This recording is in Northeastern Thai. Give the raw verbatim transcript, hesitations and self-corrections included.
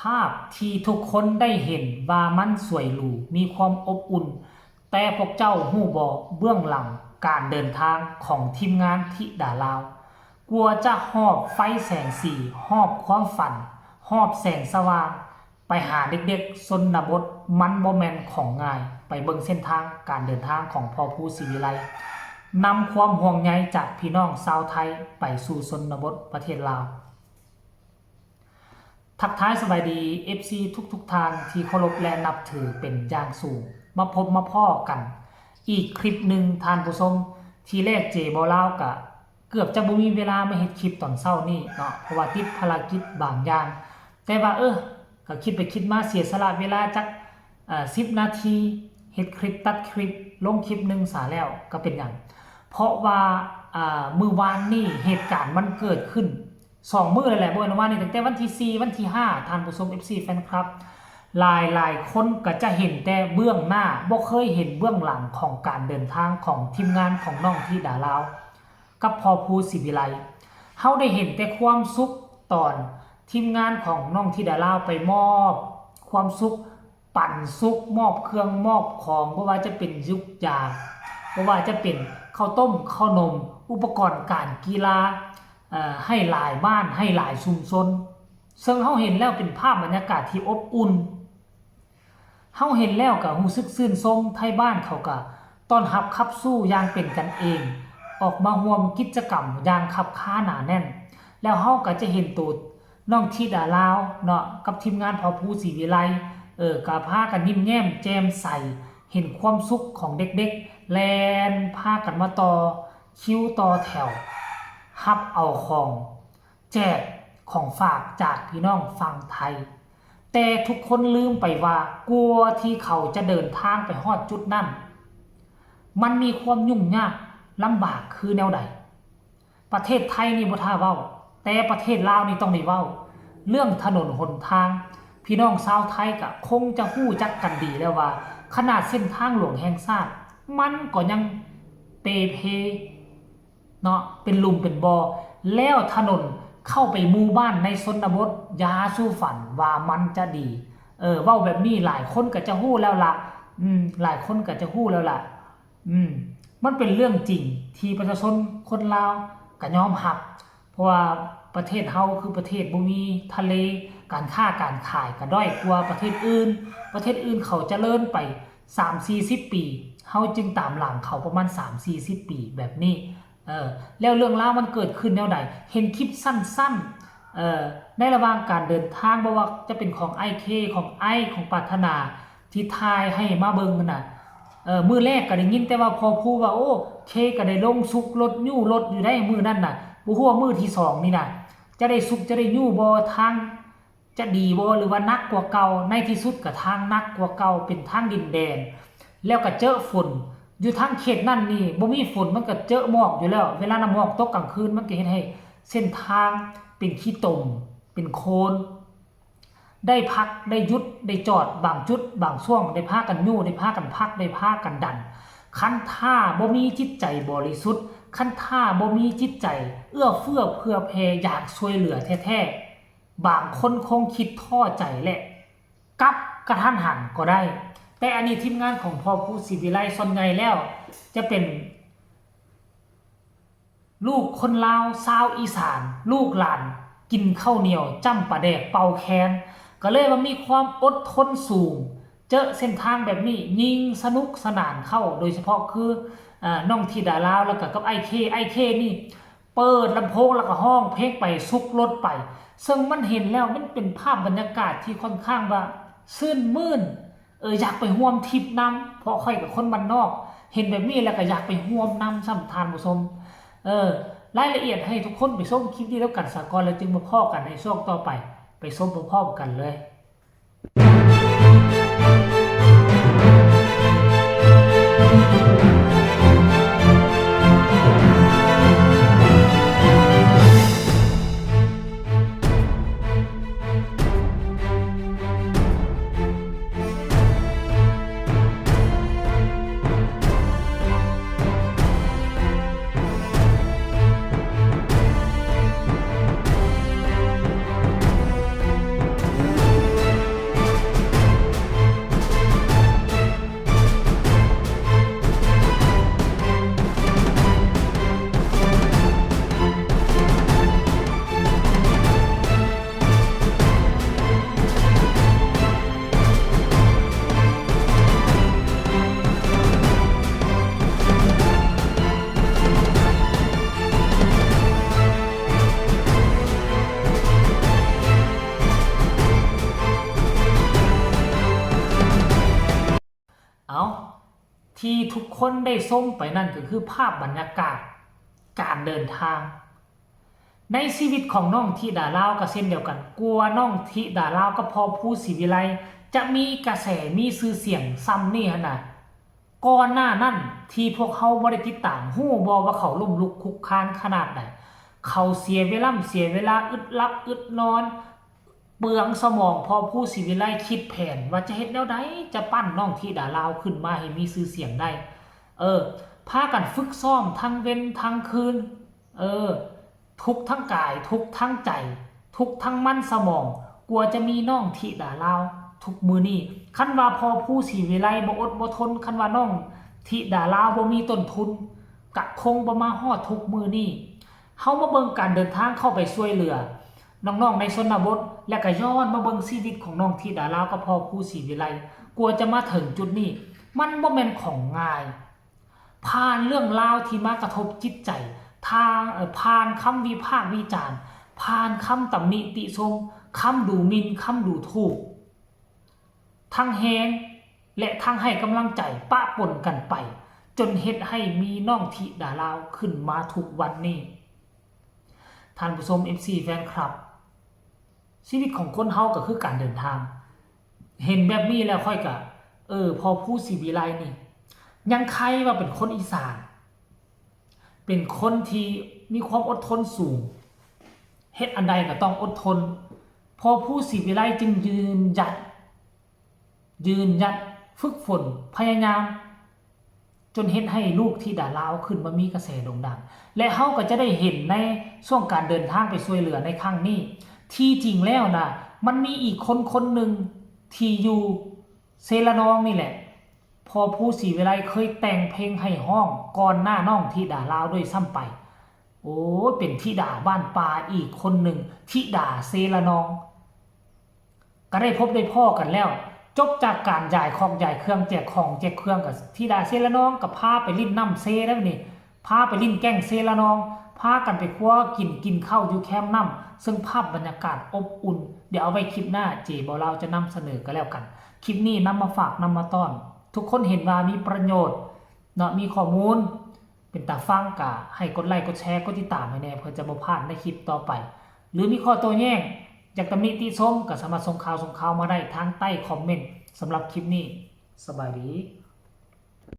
ภาพที่ทุกคนได้เห็นว่ามันสวยหรู มีความอบอุ่น แต่พวกเจ้าฮู้บ่ เบื้องหลังการเดินทางของทีมงานธิดาลาว กว่าจะฮอดไฟแสงสี ฮอดความฝัน ฮอดแสงสว่าง ไปหาเด็กๆชนบท มันบ่แม่นของง่าย ไปเบิ่งเส้นทางการเดินทางของพ่อภูศรีวิไล นำความห่วงใยจากพี่น้องชาวไทยไปสู่ชนบทประเทศลาว ทักทายสบายดี เอฟซี ทุกๆท่านที่เคารพและนับถือเป็นอย่างสูง มาพบมาพ้อกันอีกคลิปหนึ่งท่านผู้ชม ทีแรกเจบ่าวลาวกะเกือบจะบ่มีเวลามาเฮ็ดคลิปตอนเช้านี้เนาะ เพราะว่าติดภารกิจบางอย่าง แต่ว่า เออ ก็คิดไปคิดมาเสียสละเวลาจัก เอ่อ สิบนาที เฮ็ดคลิปตัดคลิปลงคลิปหนึ่งซะแล้ว ก็เป็นหยัง เพราะว่า อ่า มื้อวานนี้เหตุการณ์มันเกิดขึ้น สองมื้อเลยแหละ บ่แม่นว่านี่ ตั้งแต่วันที่สี่ วันที่ห้า ท่านผู้ชม เอฟซี แฟนคลับ หลายหลายคนก็จะเห็นแต่เบื้องหน้า บ่เคยเห็นเบื้องหลังของการเดินทางของทีมงานของน้องธิดาลาว กับพ่อภูศรีวิไล เฮาได้เห็นแต่ความสุขตอนทีมงานของน้องธิดาลาวไปมอบความสุข ปันสุข มอบเครื่องมอบของ บ่ว่าจะเป็นยุกยา บ่ว่าจะเป็นข้าวต้มข้าวนม อุปกรณ์การกีฬา เอ่อ ให้หลายบ้าน ให้หลายชุมชน ซึ่งเฮาเห็นแล้วเป็นภาพบรรยากาศที่อบอุ่น เฮาเห็นแล้วก็รู้สึกชื่นชม ไทบ้านเขาก็ต้อนรับขับสู้อย่างเป็นกันเอง ออกมาร่วมกิจกรรมอย่างคับคาหนาแน่น แล้วเฮาก็จะเห็นตัวน้องธิดาลาวเนาะ กับทีมงานพ่อภูศรีวิไล เออ ก็พากันยิ้มแย้มแจ่มใส เห็นความสุขของเด็กๆ แล่นพากันมาต่อคิวต่อแถว รับเอาของ แจกของฝากจากพี่น้องฝั่งไทย แต่ทุกคนลืมไปว่ากว่าที่เขาจะเดินทางไปฮอดจุดนั้น มันมีความยุ่งยากลำบากคือแนวใด ประเทศไทยนี่บ่ท่าเว้า แต่ประเทศลาวนี่ต้องได้เว้า เรื่องถนนหนทาง พี่น้องชาวไทยก็คงจะฮู้จักกันดีแล้วว่า ขนาดเส้นทางหลวงแห่งชาติ มันก็ยังเปเป เนาะ เป็นหลุมเป็นบ่อ แล้วถนนเข้าไปหมู่บ้านในชนบท อย่าสู่ฝันว่ามันจะดี เออ เว้าแบบนี้หลายคนก็จะฮู้แล้วล่ะ อืม หลายคนก็จะฮู้แล้วล่ะ อืม มันเป็นเรื่องจริงที่ประชาชนคนลาวก็ยอมรับ เพราะว่าประเทศเฮาคือประเทศบ่มีทะเล การค้าการขายก็ด้อยกว่าประเทศอื่น ประเทศอื่นเขาเจริญไปสามสี่สิบปี เฮาจึงตามหลังเขาประมาณสามสี่สิบปีแบบนี้ เออ แล้วเรื่องราวมันเกิดขึ้นแนวใด เห็นคลิปสั้นๆ เอ่อ ในระหว่างการเดินทาง บ่ว่าจะเป็นของอ้ายเค ของไอ้ ของปรารถนา ที่ถ่ายให้มาเบิ่งนั่นน่ะ เออ มื้อแรกก็ได้ยินแต่ว่าพ่อภูว่า โอ้ เคก็ได้ลงซุกรถ ยู้รถอยู่ได้มื้อนั้นน่ะ บ่ฮู้ว่ามื้อที่สองนี่น่ะ จะได้ซุกจะได้ยู้บ่ ทาง จะดีบ่ หรือว่าหนักกว่าเก่า ในที่สุดก็ทางหนักกว่าเก่า เป็นทางดินแดน แล้วก็เจอฝน อยู่ทางเขตนั่นนี่บ่มีฝน มันก็เจอหมอกอยู่แล้ว เวลาน้ำหมอกตกกลางคืน มันก็เฮ็ดให้เส้นทางเป็นขี้ตม เป็นโคลน ได้พัก ได้หยุด ได้จอด บางจุด บางช่วง ได้พากันยู้ ได้พากันพัก ได้พากันดัน คันถ้าบ่มีจิตใจบริสุทธิ์ คันถ้าบ่มีจิตใจเอื้อเฟื้อเผื่อแผ่อยากช่วยเหลือแท้ๆ บางคนคงคิดท้อใจและกลับกะทันหันก็ได้ แต่อันนี้ทีมงานของพ่อภูศรีวิไลส่วนใหญ่แล้ว จะเป็นลูกคนลาวชาวอีสาน ลูกหลานกินข้าวเหนียวจ้ำปลาแดกเป่าแคน ก็เลยว่ามีความอดทนสูง เจอเส้นทางแบบนี้ยิ่งสนุกสนานเข้า โดยเฉพาะคือ อ่า น้องธิดาลาว แล้วก็กับไอ้เค ไอ้เคนี่ เปิดลำโพงแล้วก็ฮ้องเพลงไปซุกรถไป ซึ่งมันเห็นแล้วมันเป็นภาพบรรยากาศที่ค่อนข้างว่าชื่นมื่น เออ อยากไปร่วมทริปนำ เพราะข้อยก็คนบ้านนอก เห็นแบบนี้แล้วก็อยากไปร่วมนำซ้ำท่านผู้ชม เออ รายละเอียดให้ทุกคนไปชมคลิปนี้แล้วกันซะก่อน แล้วจึงมาพ้อกันในช่วงต่อไป ไปชมพร้อมๆกันเลย เนาะ ที่ทุกคนได้ชมไปนั่นก็คือภาพบรรยากาศการเดินทาง ในชีวิตของน้องธิดาลาวก็เช่นเดียวกัน กลัวน้องธิดาลาวกับพ่อภูศรีวิไลจะมีกระแสมีชื่อเสียงส่ำนี่หั้นนะ ก่อนหน้านั้นที่พวกเฮาบ่ได้ติดตาม ฮู้บ่ว่าเขาล้มลุกคลุกคลานขนาดใด เขาเสียเวลา เสียเวลาอึดหลับอึดนอน เปลืองสมอง พ่อภูศรีวิไลคิดแผนว่าจะเฮ็ดแนวใด จะปั้นน้องธิดาลาวขึ้นมาให้มีชื่อเสียงได้ เออ พากันฝึกซ้อมทั้งเว็นทั้งคืน เออ ทุกข์ทั้งกาย ทุกข์ทั้งใจ ทุกข์ทั้งมันสมอง กลัวจะมีน้องธิดาลาวทุกมื้อนี้ คันว่าพ่อภูศรีวิไลบ่อดบ่ทน คันว่าน้องธิดาลาวบ่มีต้นทุน กะคงบ่มาฮอดทุกมื้อนี้ เฮามาเบิ่งการเดินทางเข้าไปช่วยเหลือน้องๆในชนบท และก็ย้อนมาเบิ่งชีวิตของน้องธิดาลาวกับพ่อภูศรีวิไล กลัวจะมาถึงจุดนี้ มันบ่แม่นของง่าย ผ่านเรื่องราวที่มากระทบจิตใจ ทาง เอ่อ ผ่านคำวิพากษ์วิจารณ์ ผ่านคำตำหนิติชม คำดูหมิ่น คำดูถูก ทั้งแฮงและทั้งให้กำลังใจปะปนกันไป จนเฮ็ดให้มีน้องธิดาลาวขึ้นมาทุกวันนี้ ท่านผู้ชม เอฟซี แฟนคลับ ชีวิตของคนเฮาก็คือการเดินทาง เห็นแบบนี้แล้วข้อยก็ เออ พ่อภูศรีวิไลนี่ ยังใคร่ว่าเป็นคนอีสาน เป็นคนที่มีความอดทนสูง เฮ็ดอันใดก็ต้องอดทน พ่อภูศรีวิไลจึงยืนหยัด ยืนหยัด ฝึกฝน พยายาม จนเฮ็ดให้ลูกธิดาลาวขึ้นมามีกระแสโด่งดัง และเฮาก็จะได้เห็นในช่วงการเดินทางไปช่วยเหลือในครั้งนี้ ที่จริงแล้วนะ มันมีอีกคนคนหนึ่งที่อยู่เซละนองนี่แหละ พ่อภูศรีวิไลเคยแต่งเพลงให้ฮ้องก่อนหน้าน้องธิดาลาวด้วยซ้ำไป โอ้ย เป็นธิดาบ้านป่าอีกคนหนึ่ง ธิดาเซละนอง ก็ได้พบได้พ้อกันแล้ว จบจากการย้ายคอกย้ายเครื่อง แจกของแจกเครื่อง กับธิดาเซละนองก็พาไปเล่นน้ำเซแล้วนี่ พาไปเล่นแก่งเซละนอง พากันไปครัวกิน กินข้าวอยู่แคมป์น้ำ ซึ่งภาพบรรยากาศอบอุ่น เดี๋ยวเอาไว้คลิปหน้า เจบ่าวลาวจะนำเสนอก็แล้วกัน คลิปนี้นำมาฝากนำมาต้อน ทุกคนเห็นว่ามีประโยชน์เนาะ มีข้อมูล เป็นตาฟังก็ให้กดไลค์กดแชร์กดติดตามให้แหน่ เพื่อจะบ่พลาดในคลิปต่อไป หรือมีข้อโต้แย้ง อยากตำหนิติชมก็สามารถส่งข่าวส่งข่าวมาได้ทางใต้คอมเมนต์ สำหรับคลิปนี้ สบายดี